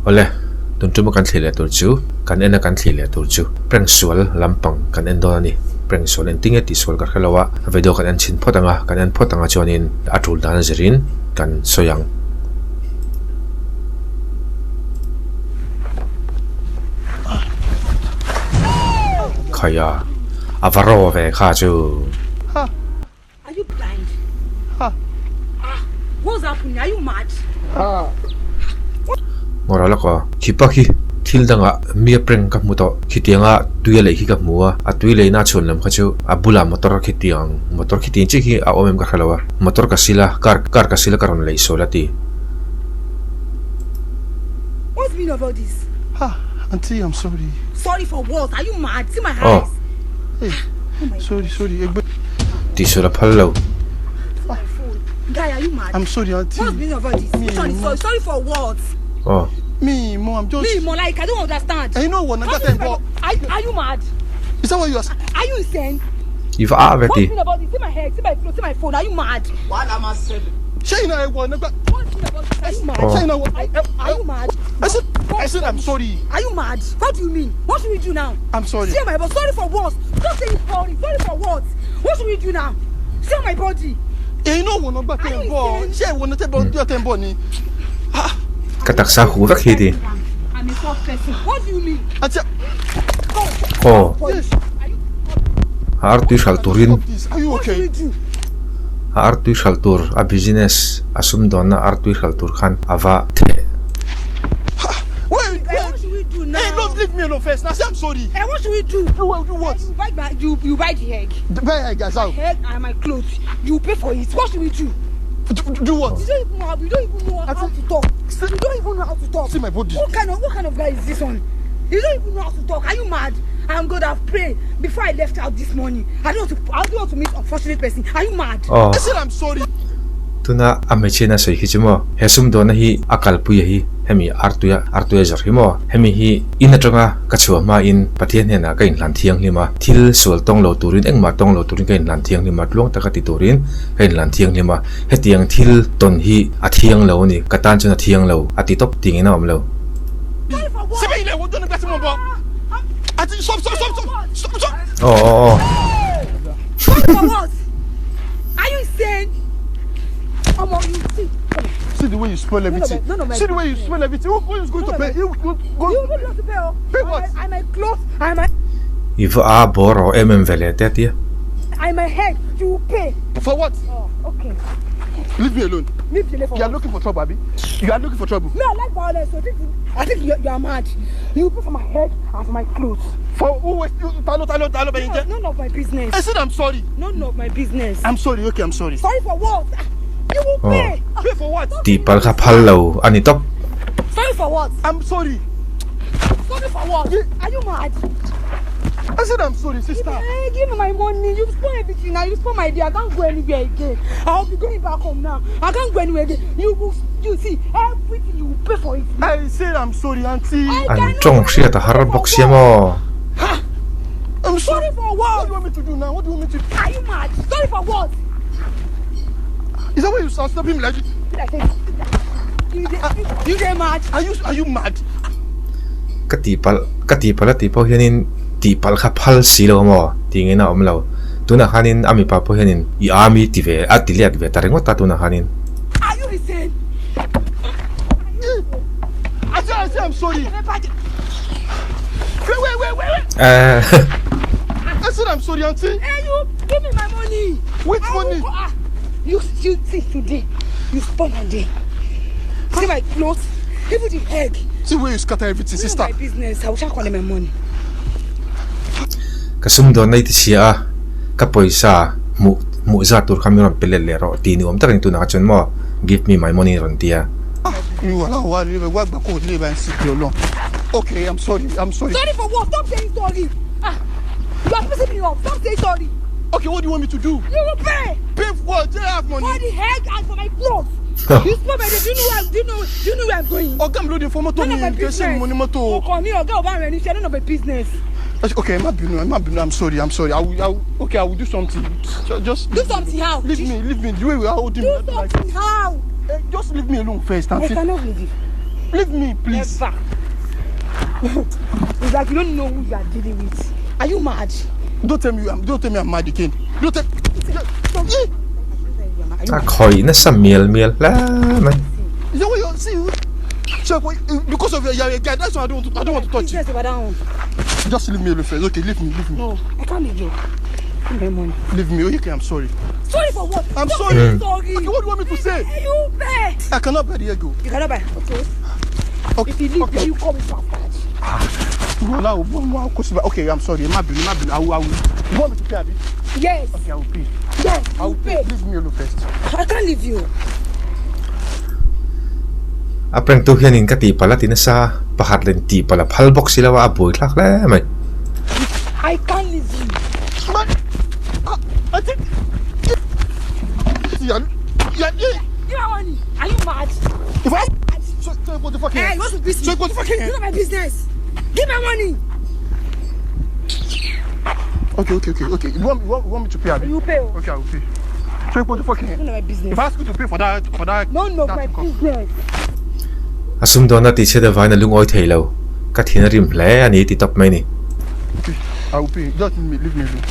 Awle, tun tuma kan thlir leh tur chu, kan en a kan thlir leh tur chu prank sual lampang kan en dawn a ni. Prank sual engtin nge tih sual ka hre lo a, video kan en chhin phawt ang a, kan en phawt ang a chuanin a tul dan a zirin kan sawi ang. Khaia, a va raw ve kha chu. Are you blind? Ha. Ah, what's happening? Are you mad? Ah. Ngawrah lawk khi pa khi thil dangah mi a prank ka hmu tawh khitianga tui a leih khi ka hmu a a tui leihna a chhuan lam kha chu a bulah motor khitiang motor khitiang chiah khi a awm em ka hre lo a motor ka sil a car car ka sil a ka rawn lei sual a ti. What's meaning of all this? Ha, aunty I'm sorry. Sorry for what? Are you mad? See my Oh. eyes. Hey, sorry, sorry. Egbe. Tihsual a phal lo. Guy, are you mad? I'm sorry, aunty. What's meaning of all this? Me, Which one is sorry? Sorry for what? Oh. Me, mo, I'm just. Me, mo, like I don't understand. Eh, you know what? How That do you time, are, are you mad? Is that what you are? Are you insane? I va ah ve What's ti. meaning about this? See my head, see my clothes, see my phone. Are you mad? Ṣé iná ẹ wọ nígbà? What's meaning about this? Are you mad? Oh. Ṣé iná wọ? Are, are you mad? I said, I said I'm sorry. Are you mad? What do you mean? What should we do now? I'm sorry. See my body. Sorry for what? Stop saying sorry. Sorry for what? What should we do now? See my body. Ẹ̀yin náà wọ̀ nígbà tẹ́ ń bọ̀. Ṣé ìwọ ní tẹ́ bọ̀ bí ọ̀tẹ̀ ń bọ̀ ni? Ka taksa hu vek hi ti. I'm a soft person. What do you mean? Aunty, Oh. yes. A artui hral turin Stop this. Are you What should okay? we do? a artui hral tur a business a sumdawnna artui hral tur khan a va theh. Wait, Eh, wait. what should we do now? Hey, don't leave me alone first. Now say I'm sorry. Eh, what should we do? Do what? Do what? You buy my, you, you buy the egg. Buy egg, guys. Out. Egg and my clothes. You pay for it. What should we do? Do, do what? You don't even know how, you don't even know how to talk. You don't even know how to talk. See my body. What kind of what kind of guy is this one? You don't even know how to talk. Are you mad? I'm going to have prayed before I left out this morning. I don't want to I don't want to meet unfortunate person. Are you mad? Oh. I said I'm sorry. Tuna a hmeichhia in a sawi khi chu maw he sumdawnna hi a kalpui a hi hemi artuia artuia zawrh hi maw hemi hi in atanga ka chhuah hmain Pathian hnenah ka inhlan thianghlim a thil sual tawng lo turin engmah tawng lo turin ka inhlan thianghlim a tluang taka ti turin ka inhlan thianghlim a hetiang thil tawn hi a thiang lo a ni ka tan chuan a thiang lo a ti tawp tingin a awm lo. Sorry for what? Ṣé ilẹ̀ wo dọ́nà gbà tí mo bọ̀? Aunty, stop, stop, stop, stop, stop, stop. Aw aw aw. Sorry for what? Are you insane? Omo, you see. See the way you spoil everything. None of my See the way you business. spoil everything. Who, who is going to None pay? of You go, go. You don't have to pay. oh. Pay what? And my, and my clothes and my I va a bawr rawh em em ve leh te a tia. and my head. You will pay. For what? Oh, okay. Leave me alone. Leave the for You are what? looking for trouble, Abi. You are looking for trouble. Me, I like violence. So I think, I think you, you are mad. You pay for my head and for my clothes. For who waste you? Talo, talo, talo, No, none of my business. I said I'm sorry. None of my business. I'm sorry. Okay, I'm sorry. Sorry for what? Ah, You will Oh. pay. Ah, Pay for what? Tihpalh kha phal lo a ni tawp. Sorry for what? I'm sorry. Sorry for what? Are you mad? I said I'm sorry, sister. Hey, give me my money. You spoil everything now. You spoil my day. I can't go anywhere again. I'll be going back home now. I can't go anywhere again. You will, you see, everything you will pay for it. I said I'm sorry, auntie. I An cannot tawng hriat a har bawk sia maw. I'm Sorry sorry. for What what? do you want me to do now? What do you want me to Are you mad? Sorry for what? Is that why you start stopping me like this? I said, you, you, you dey mad? Are you are you mad? Ka tihpalh ka tihpalh a tih pawh hianin tihpalh kha phal si lo maw tingin a awm lo. Tunah khanin a mipa pawh hianin i ami ti ve a ti let ve ta ringawt a tunah khanin. Are you insane? I said I said I'm sorry. Wait, wait, wait, wait, wait. Eh I said I'm sorry, auntie. Hey, you give me my money. Which I will money? go- ah, you, you see today, you spoil my day. See my clothes, even the egg. See where you scatter everything, None of sister. my business. I will shall collect my money. Ka sumdawnna i ti chhia a, ka pawisa hmuh hmuh zat tur kha min rawn pe let leh rawh tih ni awm tak a ni tunah kha chuan maw give me my money rawn ti a. You allow wa ri wa gba ko le ba nsi pi Olohun. Okay, I'm sorry. I'm sorry. Sorry for what? Stop saying sorry. Ah, you are pissing me off. Stop saying sorry. Okay, what do you want me to do? You will pay Pay for what? Do I have for money? the egg and for my clothes. You spoil my day. Do you know where? Do you know? Do you know where I'm going? Ọ̀gá mi ló ní fún mọ́tò None mi of my kì í ṣe business. mo ní mọ́tò. Ọkọ mi ọ̀gá ò bá rẹ̀ níṣẹ́. None of my business. Okay, má bínú, má bínú. I'm sorry, I'm sorry. I will, I will, okay, I will do something. Just Do something how? Leave me, leave me. The way we are holding Do me, like, something how? eh, just leave me alone first, I auntie. cannot leave you. Leave me, please. Never. It's like you don't know who you are dealing with. Are you mad? Don't tell me I'm, don't tell me I'm mad again. Don't tell. A khawih nasa mial mial hle mai. You know what you see? So because of your, you're a guy, that's why I don't want to, I don't want to touch you. Just leave me alone first. Okay, leave me, leave me. No, I can't leave you. Give me money. Leave me. Okay, I'm sorry. Sorry for what? I'm Don't sorry. say Sorry. Okay, what do you want me to say? You pay. I cannot buy the egg. You cannot buy. Okay. Okay. If you leave, okay. you call me bastard. Well, I will, okay, I'm sorry. My bad, my bad. I will, I will. You want me to pay, Abi? Yes. Okay, I will pay. Yes. I will You pay. pay. Leave me alone first. I can't leave you. A prank tu hianin ka tihpalh a ti nasa, pakhat leh tihpalh a phal bawk si lo a, a buai thlak hle mai. I can't leave you. But I think yeah, yeah, yeah. Give my money. Are you mad? If I so, so what the fuck? Hey, you want to beat me? So what the fuck? It's not my business. Give my money. Okay, okay, okay, okay. You want, you want, you want me to pay, Abi? You pay. oh. Okay, I will pay. So what the fuck? None of my business. If I ask you to pay for that, for that, None of that my cup, business. A sumdawnna tih chhiat avain a lungawi thei lo, ka thin a rim hle a ni ti tawp mai ni. Okay, I will pay. Just leave me, leave me alone.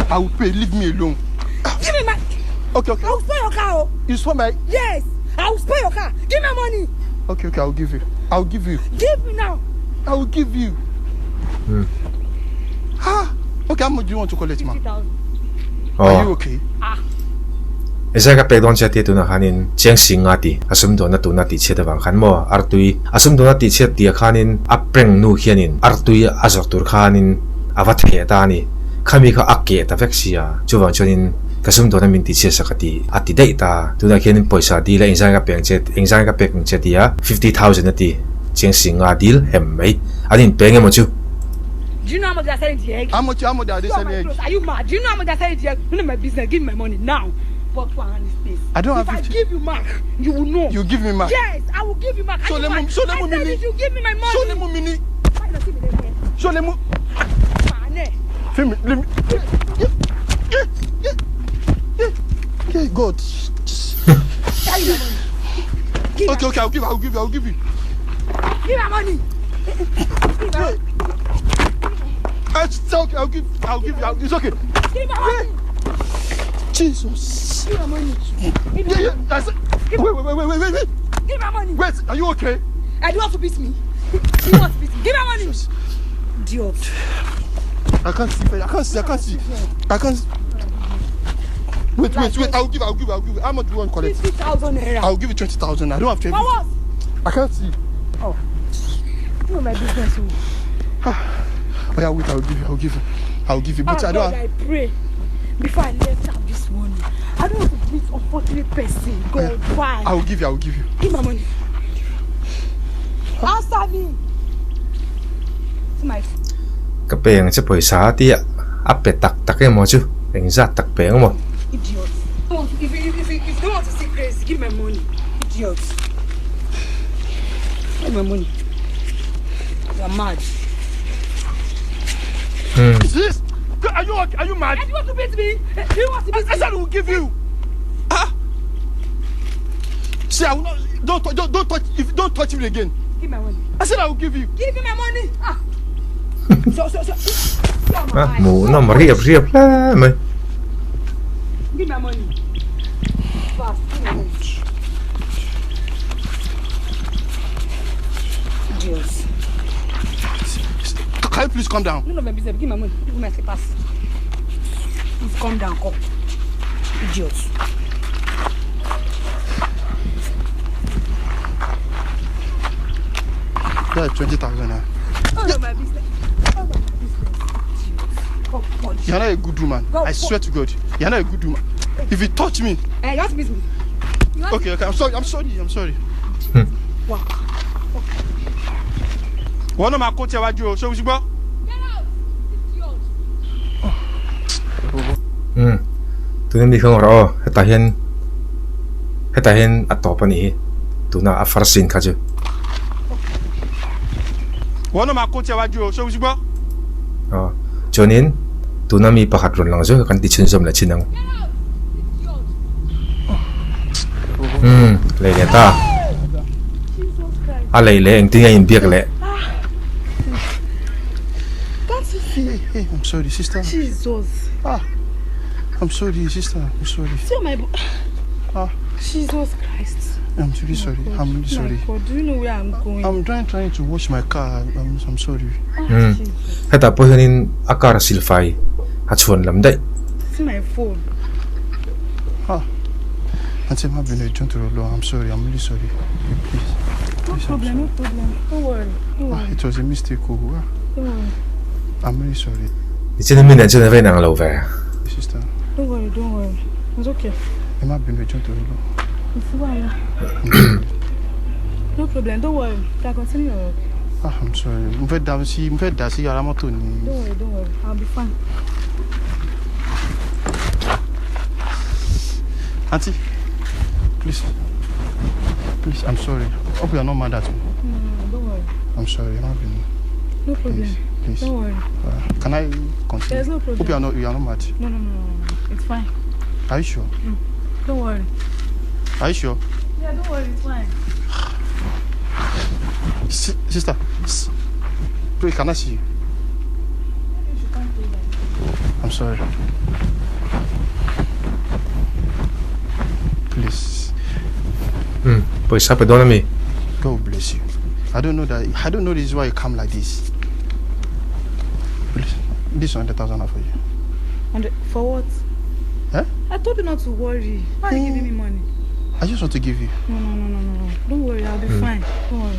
I will pay. Leave me alone. Give me my. Okay, okay. I will spoil your car. Oh. You spoil my. Yes, I will spoil your car. Give me money. Okay, okay. I will give you. I will give you. Give me now. I will give you. Hmm. Ah. Okay, how much do you want to collect, ma? 50,000. Are you Aw. okay? Ah. Ezai ka pek dawn che tia tunah khanin chiang si nga ti a sumdawnna tuna tih chhiat avang khan maw artui a sumdawnna tih chhiat tih ah khanin a prank nu hianin artui a zawrh tur khanin a va theh ta a ni. Khami kha a keh ta vek sia chuvang chuanin ka sumdawnna min tih chhiat sak a ti a ti daih ta. Tunah khianin pawisa dil a engzai ka pek ang che engzai ka pek ang che tia 50,000 a ti chiang si nga dil hem mai an inpeng emaw chu. Do you know how much they are selling the egg? How much? How much are they You are selling my egg? clothes. Are you mad? Do you know how much they are selling the egg? None of my business. Give me my money now. But for hand this place. I don't If have I 50. give you mark, you will know. You give me mark. Yes, I will give you mark. Are So you let mad? me- so let I me said mini- if you give me my money. So let me mini. Why you not give me the money? So let me. Mane. Femi, let me. Yeah, yeah, yeah, yeah, yeah. God. Carry your money. Give Okay, my, okay. I'll give. I'll give you. I'll give you. give my money. Give my, It's okay. I'll give. I'll give you. I'll, it's okay. give my money. Jesus. Give my money. Give Yeah, my, yeah. That's it. Wait, wait, wait, wait, wait, wait, wait. give my money. Wait. Are you okay? I do want to beat me. You want to beat me. Give my money. Idiot. I can't see. I can't see. I can't see. I can't. See. Wait, wait, wait. I'll give. I'll give. I'll give. How much do you want to collect? 50,000 naira. I'll give you 20,000. I don't have 20. For what? I can't see. Oh. None of my business. Oh, Oh yeah, wait. I'll give you. I'll give you. I'll give you. But Ah, I don't. God, I pray. Before I left out this morning, I don't want to meet unfortunate person. God, why? I'll give you. I'll give you. Give my money. Answer me. See my Ka peng che pawisa tia a pe tak tak emaw chu engzat tak peng emaw. idiot. If you, if you, if you don't want to see crazy, give my money. Idiot. Give my money. You are mad. This. Are you okay? Are you mad? Do you want to beat me? Do you want to beat I me? said I will give you. Ah. See, I will not. Don't don't don't touch. If don't touch me again. Give my money. I said I will give you. Give me my money. Ah. So so so. So A hmuhnawm riap riap hle mai. Give my money. Fast. Give my money. Idiots. Can you please calm down? None of my business. Give my money. Give me my slippers. Please calm down, come. Idiots. That's 20,000 now. None of my business. None of my business. Idiots. God, God. You're not a good woman. Go, I go. swear to God. You're not a good woman. If you touch me, Hey, you want to beat me? You want okay, okay. I'm sorry. I'm sorry. I'm sorry. Wow. Wọ́n náà máa kó tiẹ̀ wájú o, ṣé o ti gbọ́? Get out! Idiot. Umm tuna mi kha ngawrh aw hetah hian hetah hian a tawp a nih hi tuna a first scene kha chu. Wọ́n náà máa kó tiẹ̀ wájú o, ṣé o ti gbọ́? Aw chuanin tuna mi pakhat rawn lang zawk a kan ti chhunzawm leh chin ang. Get out! Idiot. Umm lei leh ta. Jesus Christ. A lei leh engtin nge a inbiak leh? Can't you see? Hey, hey, I'm sorry, sister. Jesus. Ah, I'm sorry, sister. I'm sorry. See my. Ah. Jesus Christ. I'm really sorry. I'm really sorry. My God, do you know where I'm going? I'm trying trying to wash my car. I'm, I'm sorry. Ah, Hmm. Jesus. Hetah pawh hianin a car silfai a chhuan lam daih. See my phone. Ah. Auntie, má bínú, ẹ jọ̀ọ́ nítorí Ọlọ́run. I'm sorry. I'm really sorry. Please. No Please, I'm problem, no problem. Don't worry. Don't Ah, worry. it was a mistake. Oh, ah, Don't worry. I'm really sorry, Nichin a mi nen chuan a va inang lo ve. sister. Don't worry, don't worry. It's okay. Ẹ má bínú, ẹ jọ̀ọ́ nítorí Ọlọ́run. It's well. I'm sorry. No problem, don't worry. You can continue your work. Ah, I'm sorry. Mo fẹ́ dà sí mo fẹ́ dà sí ara mọ́tò ni. Don't worry, don't worry. I'll be fine. Auntie, please. Please, I'm sorry. Hope you are not mad at me. No, no, no, don't worry. I'm sorry. Ẹ má bínú. No problem. Please, please. Don't worry. Can I continue? There's no Hope you are problem. not you are not mad. No, no, no, no, no. It's fine. Are you sure? Don't worry. Are you sure? Yeah, don't worry. It's fine. Si sister, s please, can I see you? Maybe you should come closer. I'm sorry. Please, Hmm, pawisa pe dawn a mi. God bless you. I don't know that I don't know this is why you come like this. Please, this 100,000 for you. And for what? Huh? I told you not to worry. Why are you giving me money? I just want to give you. No, no, no, no, no, no. Don't worry. I'll be fine. Don't worry.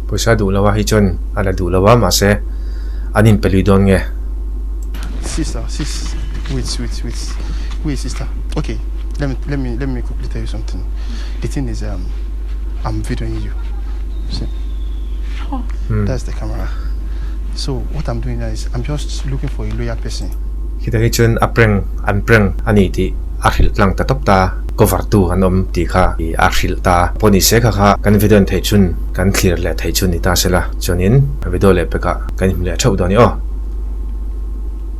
Pawisa duh lo a hi chuan a la duh lo a mahse an inpe lui dawn nge. Sister, sis, wait, wait, wait, wait, sister. Okay, let me, let me, let me quickly tell you something. The thing is, um, I'm videoing you. See, that's the camera. So what I'm doing now is I'm just looking for a loyal person. Khitah hi chuan a prank an prank a ni tih a hrilh tlang ta tawp ta, cover tu an awm tih kha ih a hrilh ta. Pawh ni se kha kha kan video en theih chhun kan thlir leh theih chhun ni ta se la, chuanin video leh pekah kan inhmu leh theuh dawn i aw.